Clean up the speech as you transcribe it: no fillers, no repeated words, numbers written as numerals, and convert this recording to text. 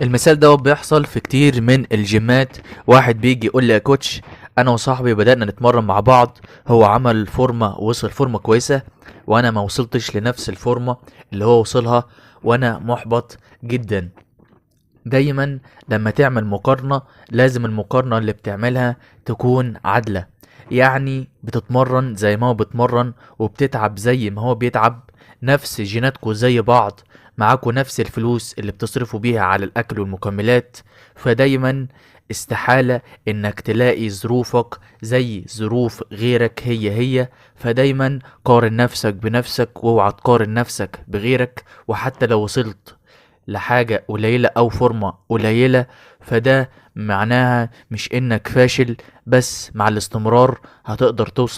المثال ده بيحصل في كتير من الجيمات. واحد بيجي يقول لي يا coach، انا وصاحبي بدأنا نتمرن مع بعض، هو عمل فورمة، وصل فورمة كويسة، وانا ما وصلتش لنفس الفورمة اللي هو وصلها، وانا محبط جدا. دايما لما تعمل مقارنة لازم المقارنة اللي بتعملها تكون عادلة، يعني بتتمرن زي ما هو بتمرن وبتتعب زي ما هو بيتعب، نفس جيناتكو زي بعض، معاكو نفس الفلوس اللي بتصرفوا بيها على الأكل والمكملات. فدايما استحالة انك تلاقي ظروفك زي ظروف غيرك هي هي. فدايما قارن نفسك بنفسك، واوعى تقارن نفسك بغيرك. وحتى لو وصلت لحاجة قليلة أو فورمة قليلة، فده معناها مش إنك فاشل، بس مع الاستمرار هتقدر توصل.